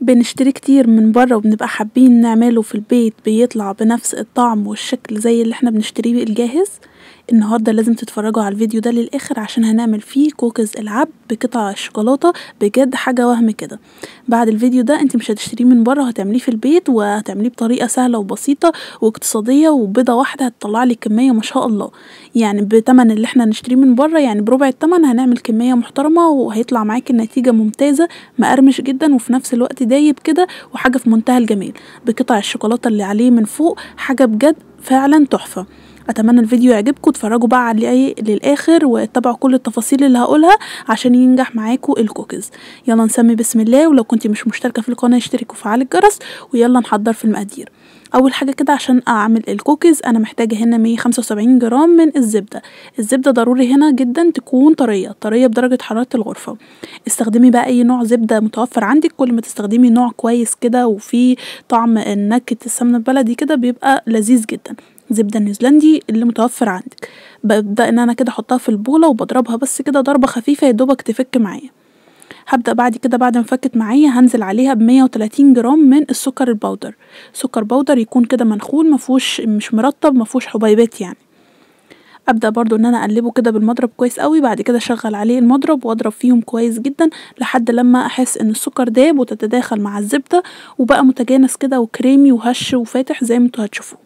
بنشتري كتير من بره وبنبقى حابين نعمله في البيت، بيطلع بنفس الطعم والشكل زي اللي احنا بنشتريه الجاهز. النهارده لازم تتفرجوا على الفيديو ده للاخر عشان هنعمل فيه كوكيز العبد بقطع الشوكولاتة، بجد حاجة وهم كده. بعد الفيديو ده انت مش هتشتريه من بره، هتعمليه في البيت، وهتعمليه بطريقة سهلة وبسيطة واقتصادية، وبيضه واحدة هتطلع لك كمية ما شاء الله، يعني بتمن اللي احنا نشتريه من بره، يعني بربع التمن هنعمل كمية محترمه وهيطلع معاكي النتيجة ممتازة، مقرمش جدا وفي نفس الوقت دايب كده، وحاجه في منتهى الجمال بقطع الشوكولاتة اللي عليه من فوق، حاجة بجد فعلا تحفة. اتمنى الفيديو يعجبكم، اتفرجوا بقى عليه للاخر واتبعوا كل التفاصيل اللي هقولها عشان ينجح معاكم الكوكيز. يلا نسمي بسم الله، ولو كنتي مش مشتركة في القناة اشتركي وفعلي الجرس، ويلا نحضر في المقادير. اول حاجة كده عشان اعمل الكوكيز انا محتاجه هنا 175 جرام من الزبدة. الزبدة ضروري هنا جدا تكون طرية طرية بدرجة حرارة الغرفة. استخدمي بقى اي نوع زبدة متوفر عندك، كل ما تستخدمي نوع كويس كده وفيه طعم النكهة السمنة البلدي كده بيبقى لذيذ جدا. زبدة نيوزيلندي اللي متوفر عندك. ببدا ان انا كده احطها في البوله وبضربها بس كده ضربه خفيفة يا دوبك تفك معايا. هبدا بعد كده بعد ما فكت معايا هنزل عليها ب 130 جرام من السكر ال powder. سكر powder يكون كده منخول، مفهوش، مش مرطب، مفهوش حبيبات يعني. ابدا برضو ان انا اقلبه كده بالمضرب كويس قوي، بعد كده اشغل عليه المضرب واضرب فيهم كويس جدا لحد لما احس ان السكر داب وتتداخل مع الزبدة وبقى متجانس كده وكريمي وهش وفاتح زي ما انتوا هتشوفوه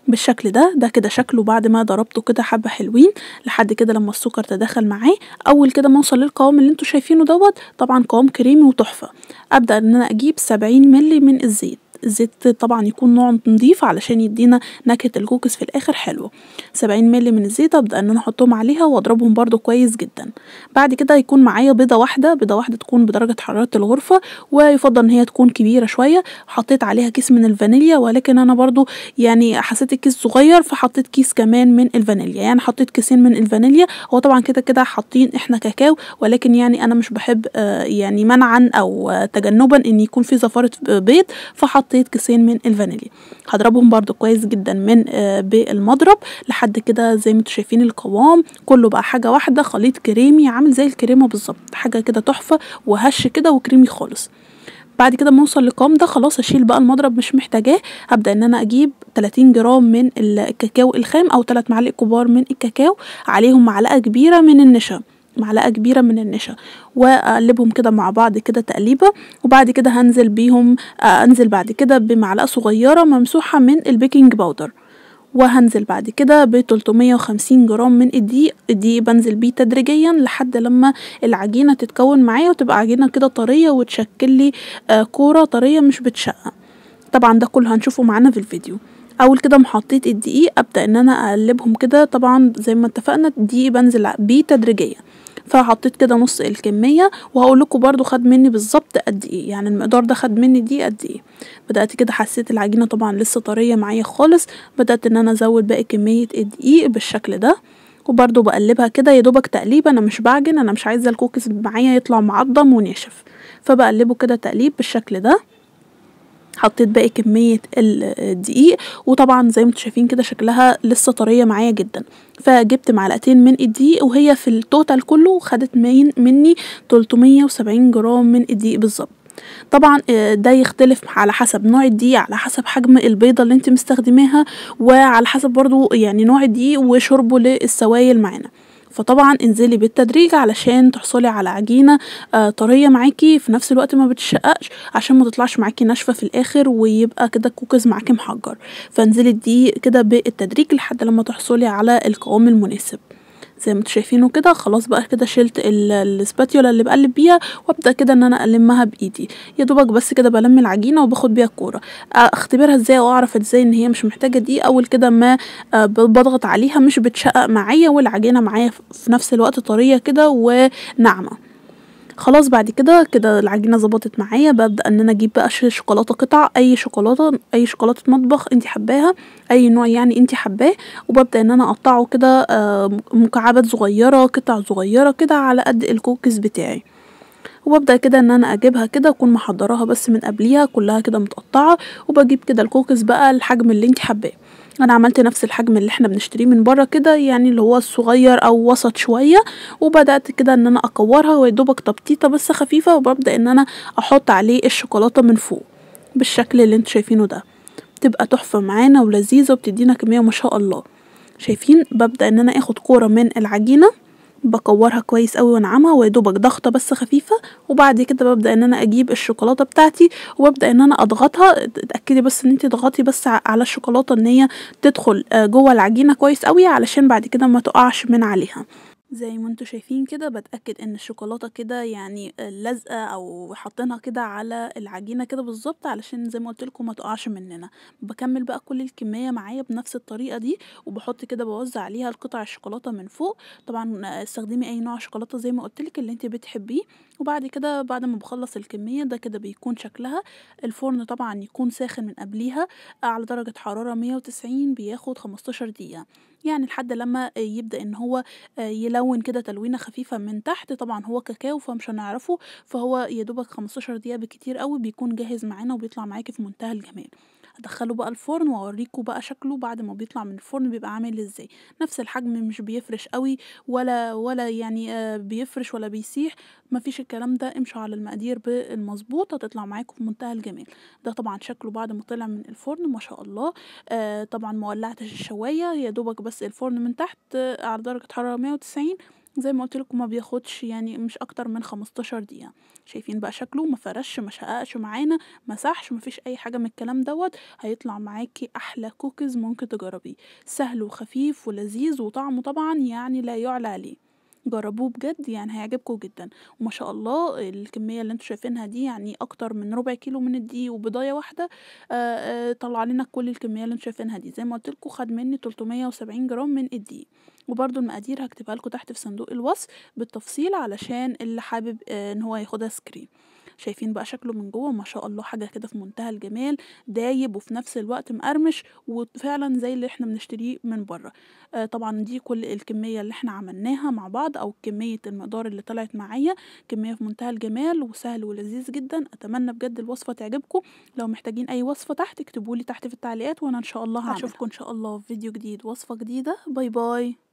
بالشكل ده. ده كده شكله بعد ما ضربته كده حبه حلوين لحد كده لما السكر تدخل معاه. اول كده ما اوصل للقوام اللي انتوا شايفينه دوت، طبعا قوام كريمي وتحفه. ابدا ان انا اجيب 70 مللي من الزيت. الزيت طبعا يكون نوع نضيف علشان يدينا نكهة الكوكيز في الاخر حلوة. 70 مللي من الزيت ابدا ان انا احطهم عليها واضربهم برده كويس جدا. بعد كده يكون معايا بيضة واحدة، بيضة واحدة تكون بدرجة حرارة الغرفة، ويفضل ان هي تكون كبيرة شوية. حطيت عليها كيس من الفانيليا، ولكن انا برده يعني حسيت الكيس صغير فحطيت كيس كمان من الفانيليا، يعني حطيت كيسين من الفانيليا. هو طبعا كده كده حاطين احنا كاكاو، ولكن يعني انا مش بحب يعني منعا او تجنبا ان يكون في زفاره بيض، فحطيت كيسين من الفانيليا. هضربهم برضو كويس جدا من بالمضرب لحد كده زي ما انتوا شايفين القوام كله بقى حاجة واحدة، خليط كريمي عامل زي الكريمة بالظبط، حاجة كده تحفة وهش كده وكريمي خالص. بعد كده ما اوصل للقوام ده خلاص اشيل بقى المضرب مش محتاجاه. هبدا ان انا اجيب 30 جرام من الكاكاو الخام او 3 معالق كبار من الكاكاو، عليهم معلقه كبيرة من النشا، معلقه كبيرة من النشا، واقلبهم كده مع بعض كده تقليبه. وبعد كده هنزل بيهم انزل بعد كده بمعلقه صغيرة ممسوحة من ال baking powder، وهنزل بعد كده ب 350 جرام من الدقيق. الدقيق بنزل بيه تدريجيا لحد لما العجينة تتكون معايا وتبقى عجينه كده طرية وتشكل لي كورة طرية مش بتشقق. طبعا ده كله هنشوفه معانا في الفيديو. اول كده ما حطيت الدقيق ابدا ان انا اقلبهم كده، طبعا زي ما اتفقنا الدقيق بنزل بيه تدريجيا، فحطيت كده نص الكمية، وهقول لكم برده خد مني بالظبط قد ايه، يعني المقدار ده خد مني دي قد ايه. بدات كده حسيت العجينة طبعا لسه طرية معايا خالص، بدات ان انا ازود باقي كمية الدقيق بالشكل ده، وبرده بقلبها كده يا دوبك تقليب، انا مش بعجن، انا مش عايزه الكوكيز معايا يطلع معضم وناشف، فبقلبه كده تقليب بالشكل ده. حطيت باقي كمية الدقيق، وطبعا زي ما انتم شايفين كده شكلها لسه طرية معايا جدا، فجبت معلقتين من الدقيق، وهي في ال total كله خدت مني 370 جرام من الدقيق بالظبط. طبعا ده يختلف على حسب نوع الدقيق، على حسب حجم البيضة اللي انت مستخدماها، وعلى حسب برضو يعني نوع الدقيق وشربه للسوائل معانا. فطبعا انزلي بالتدريج علشان تحصلي على عجينه طرية معاكي في نفس الوقت ما بتشققش، عشان ما تطلعش معاكي ناشفة في الاخر ويبقى كده الكوكيز معاكي محجر. فانزلي الدقيق كده بالتدريج لحد لما تحصلي على القوام المناسب زي ما انتوا شايفينه كده. خلاص بقى كده شلت ال spatula اللي بقلب بيها، وابدا كده ان انا المها بايدي يا دوبك بس كده، بلم العجينة وباخد بيها الكورة. اختبرها ازاي واعرف ازاي ان هي مش محتاجه دقيق؟ اول كده ما بضغط عليها مش بتشقق معايا، والعجينه معايا في نفس الوقت طرية كده وناعمه. خلاص بعد كده كده العجينة ظبطت معايا، ببدا ان انا اجيب بقى شوكولاتة قطع، اي شوكولاتة، اي شوكولاتة مطبخ انت حباها، اي نوع يعني انت حباه، وببدا ان انا اقطعه كده مكعبات صغيرة، قطع صغيرة كده على قد الكوكيز بتاعي. وببدا كده ان انا اجيبها كده، اكون محضراها بس من قبليها كلها كده متقطعه، وبجيب كده الكوكيز بقى الحجم اللي انت حباه. انا عملت نفس الحجم اللي احنا بنشتريه من بره كده، يعني اللي هو الصغير او وسط شوية، وبدات كده ان انا اكورها ويدوبك تبطيطه بس خفيفة، وببدا ان انا احط عليه الشوكولاتة من فوق بالشكل اللي انتوا شايفينه ده. بتبقى تحفة معانا ولذيذه وبتدينا كمية ما شاء الله. شايفين ببدا ان انا اخد كورة من العجينة، بكورها كويس قوي وانعمها، ويدوبك ضغطه بس خفيفة، وبعد كده ببدا ان انا اجيب الشوكولاتة بتاعتي وابدا ان انا اضغطها. اتاكدي بس ان انت تضغطي بس على الشوكولاتة ان هي تدخل جوه العجينة كويس قوي، علشان بعد كده ما تقعش من عليها. زي ما انتوا شايفين كده بتأكد ان الشوكولاتة كده يعني لازقة او حاطينها كده على العجينة كده بالظبط، علشان زي ما قلت لكم ما تقعش مننا. بكمل بقى كل الكمية معايا بنفس الطريقة دي، وبحط كده بوزع عليها القطع الشوكولاتة من فوق. طبعا استخدمي اي نوع شوكولاتة زي ما قلت لك اللي انت بتحبيه. وبعد كده بعد ما بخلص الكمية ده كده بيكون شكلها. الفرن طبعا يكون ساخن من قبليها على درجة حرارة 190، بياخد 15 دقيقة يعني لحد لما يبدأ ان هو يلون كده تلوينه خفيفة من تحت. طبعا هو كاكاو فمش هنعرفه، فهو يدوبك 15 دقيقة بكتير قوي بيكون جاهز معانا وبيطلع معاكي في منتهى الجمال. هدخله بقى الفرن واوريكم بقى شكله بعد ما بيطلع من الفرن بيبقى عامل ازاي. نفس الحجم، مش بيفرش قوي ولا يعني بيفرش ولا بيسيح، مفيش الكلام ده. امشوا على المقادير بالمظبوط هتطلع معاكم في منتهى الجمال. ده طبعا شكله بعد ما طلع من الفرن ما شاء الله. طبعا ما ولعتش الشوايه، يا دوبك بس الفرن من تحت على درجه حرارة 190 زي ما قلت لكم، ما بياخدش يعني مش اكتر من 15 دقيقة. شايفين بقى شكله، ما فرش ما شققش معانا، ما سحش، ما فيش اي حاجة من الكلام دوت. هيطلع معاكي احلى كوكيز ممكن تجربيه، سهل وخفيف ولذيذ، وطعمه طبعا يعني لا يعلى عليه. جربوه بجد يعني هيعجبكم جدا. وما شاء الله الكمية اللي انتوا شايفينها دي يعني اكتر من ربع كيلو من الدقيق وبضايه واحدة طلع لنا كل الكمية اللي انتوا شايفينها دي. زي ما قلت لكم خد مني 370 جرام من الدقيق. وبرده المقادير هكتبها لكم تحت في صندوق الوصف بالتفصيل علشان اللي حابب ان هو ياخدها screen. شايفين بقى شكله من جوه ما شاء الله، حاجة كده في منتهى الجمال، دايب وفي نفس الوقت مقرمش، وفعلا زي اللي احنا بنشتريه من بره. طبعا دي كل الكمية اللي احنا عملناها مع بعض، او كمية المقدار اللي طلعت معايا، كمية في منتهى الجمال وسهل ولذيذ جدا. اتمنى بجد الوصفة تعجبكم. لو محتاجين اي وصفه تحت اكتبولي تحت في التعليقات، وانا ان شاء الله هعملها. اشوفكم ان شاء الله في فيديو جديد وصفه جديدة. bye bye.